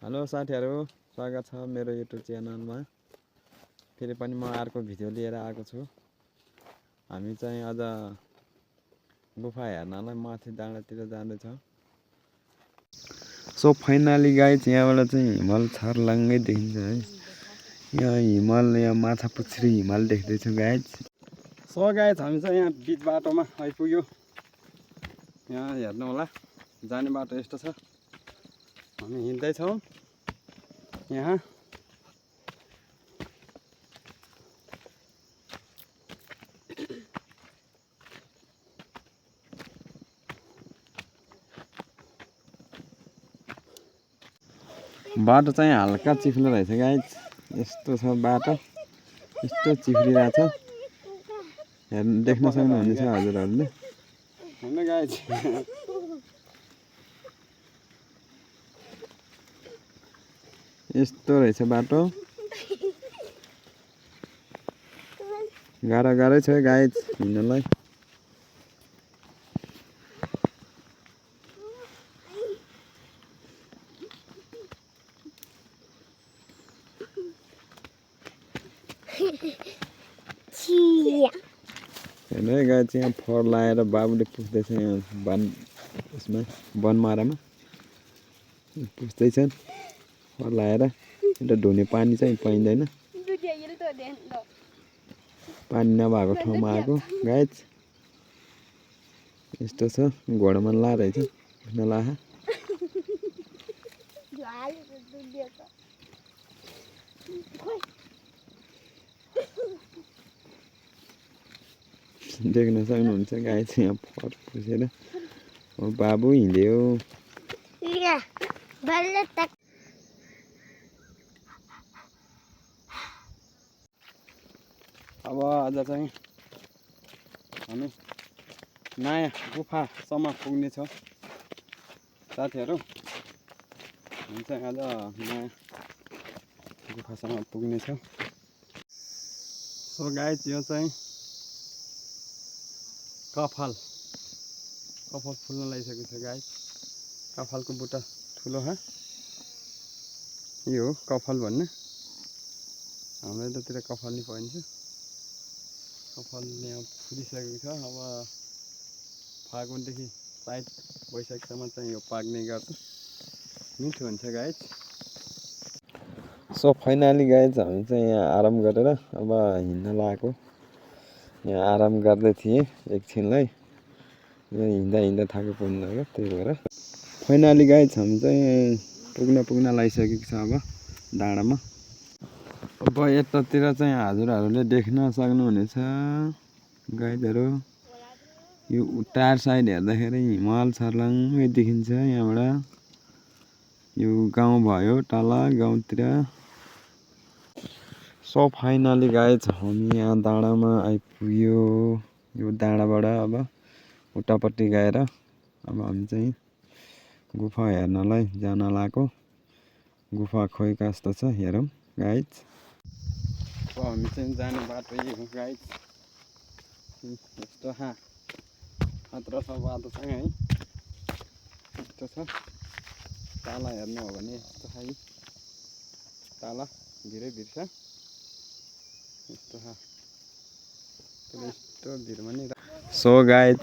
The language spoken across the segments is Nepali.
हेलो साथीहरु, स्वागत छ मेरो युट्युब च्यानलमा। फेरि पनि म अर्को भिडियो लिएर आएको छु। हामी चाहिँ आज गुफा हेर्नलाई माथि डाँडातिर जाँदैछौँ। सो फाइनली गाइज यहाँबाट चाहिँ हिमाल छर्लङ्गै देखिन्छ है। यहाँ हिमाल, यहाँ माछापुच्छ्री हिमाल देख्दैछु गाइज। सो गाइज हामी चाहिँ यहाँ बिच बाटोमा आइपुग्यो। यहाँ हेर्नु होला, जाने बाटो यस्तो छ। हामी हिँड्दैछौँ यहाँ। बाटो चाहिँ हल्का चिप्लो रहेछ गाइज। यस्तो छ बाटो, यस्तो चिप्लिरहेछ। देख्न सक्नुहुनेछ हजुरहरूले। हैन गाइज, यस्तो रहेछ बाटो। गाह्रै छ गाइज हिँड्नलाई। हेर्नु है गाइज, यहाँ फर लाएर बाबुले पुस्दैछ। यहाँ यसमा बनमारामा पुस्दैछन् फर लाएर। एउटा ढुने पानी चाहिँ पाइँदैन, पानी नभएको ठाउँमा आएको गाइज। यस्तो छ, घोडामा ला रहेछ नलाहा। देख्न सक्नुहुन्छ गाइज, यहाँ फर पुसेर बाबु हिँड्यो। अब आज चाहिँ हामी नयाँ गुफासम्म पुग्नेछौँ साथीहरू। हामी चाहिँ आज नयाँ गुफासम्म पुग्नेछौँ। सो गाइज, यो चाहिँ कफल फुल्न लागिसकेको छ गाइज। कफलको बुट्टा ठुलो ह, यो हो कफल भन्ने। हाम्रो यतातिर कफल नि पाइन्छ। कफल यहाँ फुलिसकेको छ। अब फागुनदेखि सायद वैशाखसम्म चाहिँ यो पाक्ने गर्छ, मिठो हुन्छ गाइज। सो फाइनली गाइज, हामी चाहिँ यहाँ आराम गरेर अब हिँड्न लागेको। यहाँ आराम गर्दै थिएँ एकछिनलाई। यहाँ हिँड्दा हिँड्दा थाके पुग्नु लाग्यो, त्यही भएर फाइनली गाइज हामी चाहिँ पुग्न लागिसकेको छ अब डाँडामा। अब यतातिर चाहिँ हजुरहरूले देख्न सक्नुहुनेछ गाइजहरू, यो टार साइड हेर्दाखेरि हिमाल छर्लङ्गै देखिन्छ यहाँबाट। यो गाउँ भयो तल गाउँतिर। सो फाइनली गाइज हामी यहाँ डाँडामा आइपुग्यो। यो डाँडाबाट अब उतापट्टि गएर अब हामी चाहिँ गुफा हेर्नलाई जान लागेको। गुफा खोइ कस्तो छ हेरौँ गाइज। अब हामी चाहिँ जाने बाटो यही हो गाइज। यस्तो खतरा छ बाटो चाहिँ है। यस्तो छ, तल हेर्नु हो भने यस्तो छ। तल भिरै भिर छ, यस्तो छ। यस्तो भिरमा नि। सो गाइज,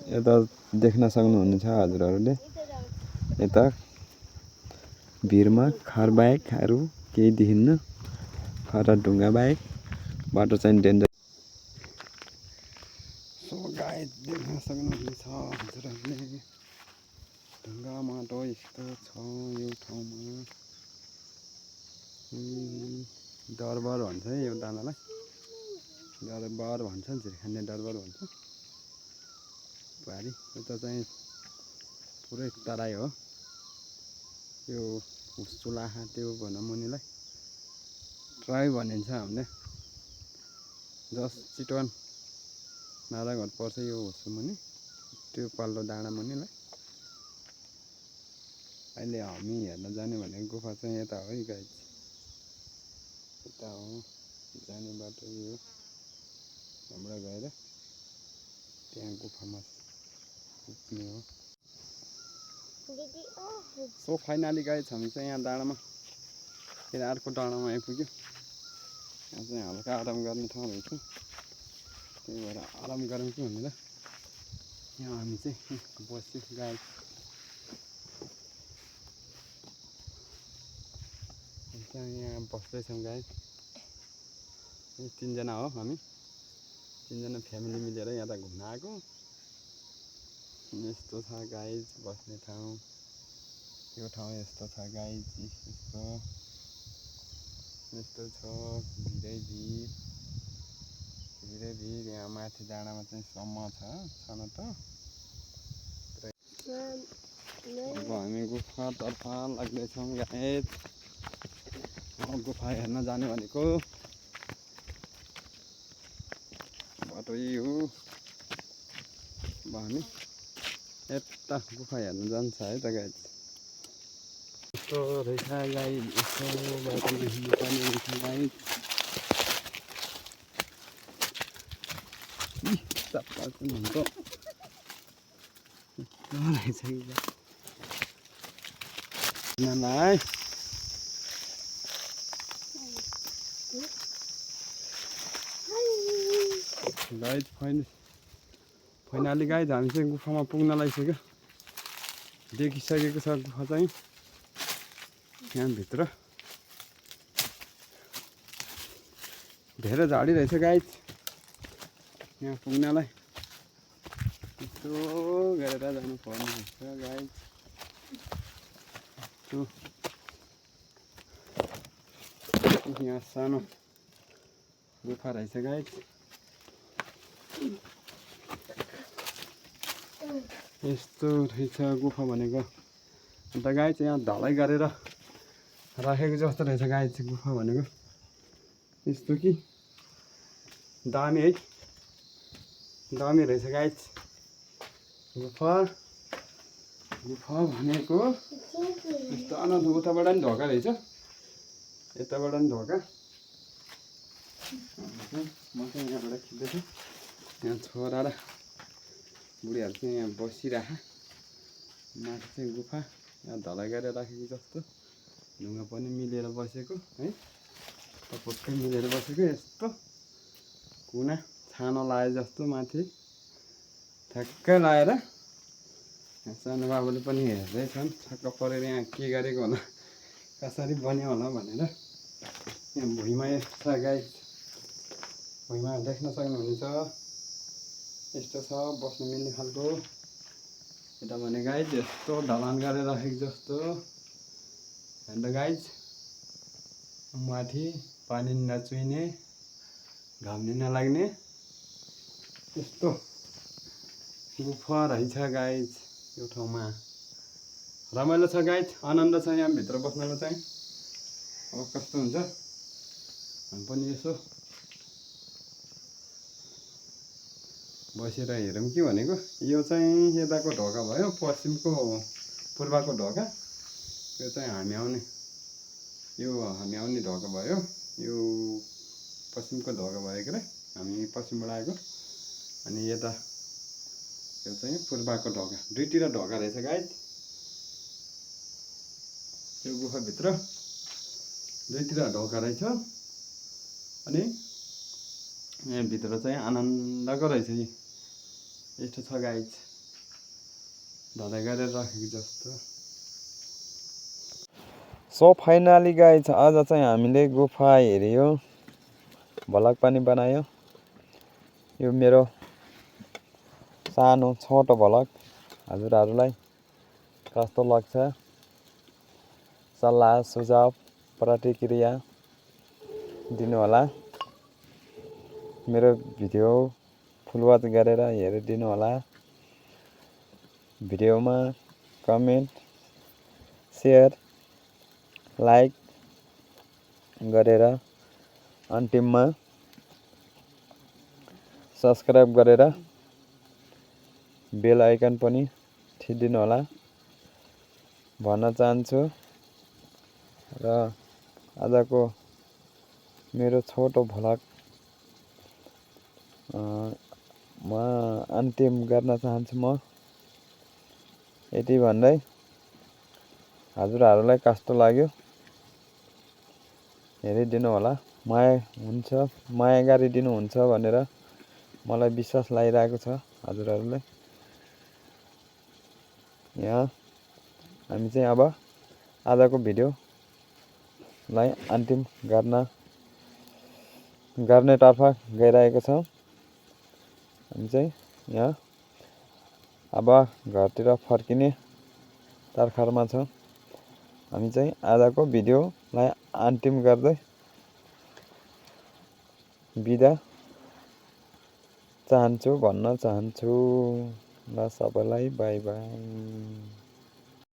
यता देख्न सक्नुहुनेछ हजुरहरूले, यता भिरमा खर बाहेकहरू केही देखिन्न। खर ढुङ्गा बाहेक बाटो चाहिँ डेन्जर। सो गाइज, देख्न सक्नुहुनेछ हजुरहरूले, ढुङ्गा माटो यस्तो छ यो ठाउँमा। दरबार भन्छ है यो डाँडालाई, दरबार भन्छ, झिरखाने दरबार भन्छ। भारी यता चाहिँ पुरै तराई हो। यो हुस्चुलाहा त्यो भनौँ मुनिलाई ट्राई भनिन्छ हामीले। जस चितवन नारायणघाट पर्छ यो हुस्चु मुनि, त्यो पल्लो डाँडा मुनिलाई। अहिले हामी हेर्न जाने भनेको गुफा चाहिँ यता हो है गाइज। यता हो जाने बाटो यो। हाम्रो गएर त्यहाँ गुफामा पुग्ने हो। सो फाइनली गाइज हामी चाहिँ यहाँ डाँडामा फेरि अर्को डाँडामा आइपुग्यो। यहाँ चाहिँ हल्का आराम गर्ने ठाउँ रहेछ, त्यही भएर आराम गरौँ कि भनेर यहाँ हामी चाहिँ बस्यो गाइज। यहाँ बस्दैछौँ गाइज। 3 जना हो हामी, 3 जना फ्यामिली मिलेर यहाँ त घुम्न आएको। यस्तो छ गाइज बस्ने ठाउँ, यो ठाउँ यस्तो छ गाइज। यस्तो छ भिरै भिर यहाँ माथि डाँडामा चाहिँ सम्म छ न त। अब हामी गुफातर्फ लाग्दैछौँ गाइज। गुफा हेर्न जाने भनेको बाटो यही हो। अब हामी यता गुफा हेर्न जान्छ है त गाइज। यस्तो रहेछ गाइज, यस्तो बाटोमा हिँड्नुपर्ने रहेछ गाइज। चप्पल पनि हुन्छ रहेछ नाइ गाइज। फाइनली गाइज हामी चाहिँ गुफामा पुग्न लागिसक्यो। देखिसकेको छ गुफा चाहिँ यहाँभित्र। धेरै झाडी रहेछ गाइज यहाँ पुग्नलाई। यस्तो गरेर जानु पर्ने हुन्छ गाइज। यहाँ सानो गुफा रहेछ गाइज। यस्तो रहेछ गुफा भनेको। अन्त गाइज यहाँ ढलाइ गरेर राखेको जस्तो रहेछ गाइज गुफा भनेको। यस्तो कि दामी है, दामी रहेछ गाइज गुफा भनेको। यस्तो अनन्त उताबाट नि ढोका रहेछ, यताबाट नि ढोका। म चाहिँ यहाँबाट खिच्दैछु। यहाँ छोरा र बुढीहरू चाहिँ यहाँ बसिरह। माथि चाहिँ गुफा यहाँ ढलाइ गरेर राखेको जस्तो, ढुङ्गा पनि मिलेर बसेको है, टपक्कै मिलेर बसेको। यस्तो कुना छानो लाए जस्तो माथि ठ्याक्कै लाएर सानो बाबुले पनि हेर्दैछन् छक्क परेर यहाँ के गरेको होला, कसरी बन्यो होला भनेर। यहाँ भुइँमा छ गाइज, भुइँमा देख्न सक्नुहुनेछ यस्तो छ बस्नु मिल्ने खालको। यता भने गाइज यस्तो ढलान गरेर राखेको जस्तो अन्त गाइज। माथि पानी नचुइने, घाम नलाग्ने यस्तो गुफा रहेछ गाइज। यो ठाउँमा रमाइलो छ गाइज, आनन्द छ यहाँ भित्र बस्नमा चाहिँ। अब कस्तो हुन्छ हामी पनि यसो बसेर हेरौँ कि भनेको। यो चाहिँ यताको ढोका भयो, पश्चिमको पूर्वको ढोका। यो चाहिँ हामी आउने ढोका भयो। यो पश्चिमको ढोका भयो के अरे, हामी पश्चिमबाट आएको। अनि यता यो चाहिँ पूर्वको ढोका, दुईतिर ढोका रहेछ गाइज। यो गुफाभित्र दुईतिर ढोका रहेछ। अनि यहाँभित्र चाहिँ आनन्दको रहेछ। यस्तो छ गाइज, ढलाइ गरेर राखेको जस्तो। सो फाइनली गाइज आज चाहिँ हामीले गुफा हेऱ्यो, भ्लग पनि बनायो। यो मेरो सानो छोटो भ्लग हजुरहरूलाई कस्तो लाग्छ सल्लाह सुझाव प्रतिक्रिया दिनुहोला। मेरो भिडियो फुल वाच गरेर हेरिदिनु होला। भिडियोमा कमेन्ट सेयर लाइक गरेर अन्तिममा सब्सक्राइब गरेर बेल आइकन पनि थिचिदिनु होला भन्न चाहन्छु। र आजको मेरो छोटो भ्लग म अन्तिम गर्न चाहन्छु। म यति भन्दै हजुरहरूलाई कस्तो लाग्यो हेरिदिनु होला। माया गरिदिनुहुन्छ भनेर मलाई विश्वास लागिरहेको छ हजुरहरूले। यहाँ हामी चाहिँ अब आजको भिडियोलाई अन्तिम गर्नेतर्फ गइरहेको छौँ। हामी चाहिँ यहाँ अब घरतिर फर्किने तर्खरमा छौँ। हामी चाहिँ आजको भिडियोलाई अन्तिम गर्दै बिदा भन्न चाहन्छु ल सबैलाई बाई बाई।